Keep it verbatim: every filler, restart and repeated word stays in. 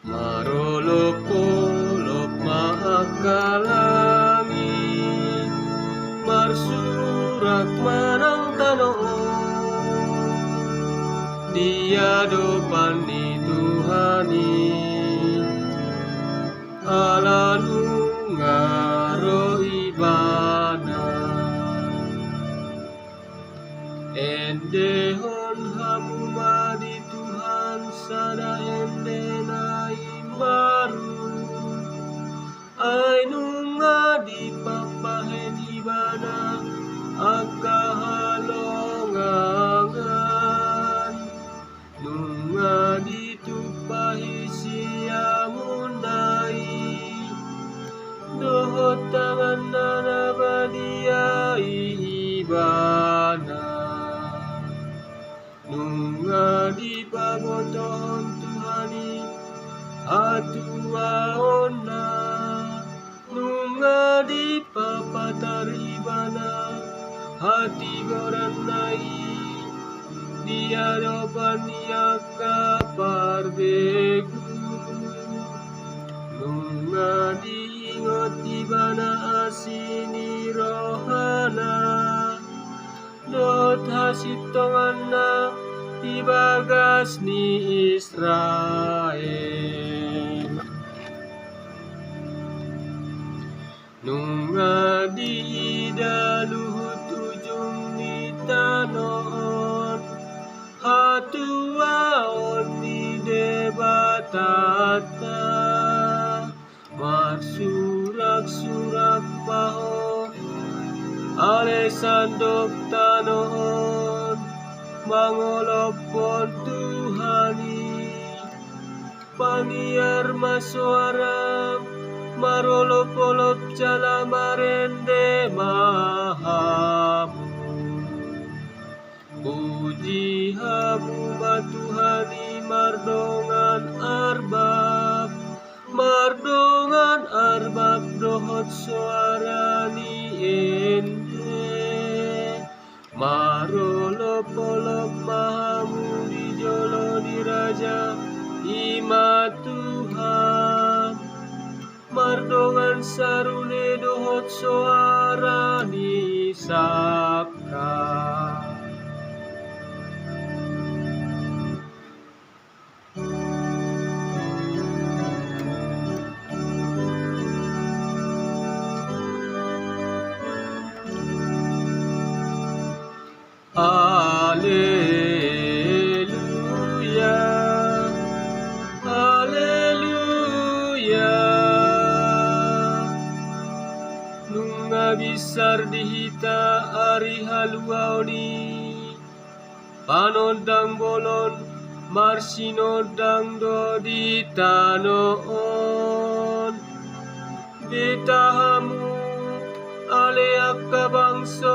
Marolopolop ma angka langit, marsurak ma nang tano on di adopan ni Tuhan i, ala nunga ro Ibana. Endehon hamu ma di Tuhan sada ende na imbaru, ai nunga dipambahen Ibana angka halongangan. Nunga ditumpahi siamunna i dohot tanganna na badia i Ibana. Nunga dipabotohon Tuhan i hatuaonna. Nunga dipapatar Ibana hatigoranna i di adopan ni angka parbegu. Nunga diingot Ibana asi ni rohana dohot hasintonganna di bagas ni Israel. Nunga diida luhut ujung ni tano on hatuaon ni Debatanta. Marsuraksurak ma ho, ale sandok tano on, mangolophon Tuhan i. Pangiar ma soaram, marolopolop jala marende ma hamu. Puji hamu ma Tuhan i mardongan arbab, mardongan arbab dohot soara ni ende. Marolopolop ma hamu di jolo ni Raja i ma Tuhan, mardongan sarune dohot soara ni sangkap. Aleluya, aleluya. Nunga binsar di hita ari haluaon i, panondang bolon marsinondang do di tano on. Beta hamu, ale angka bangso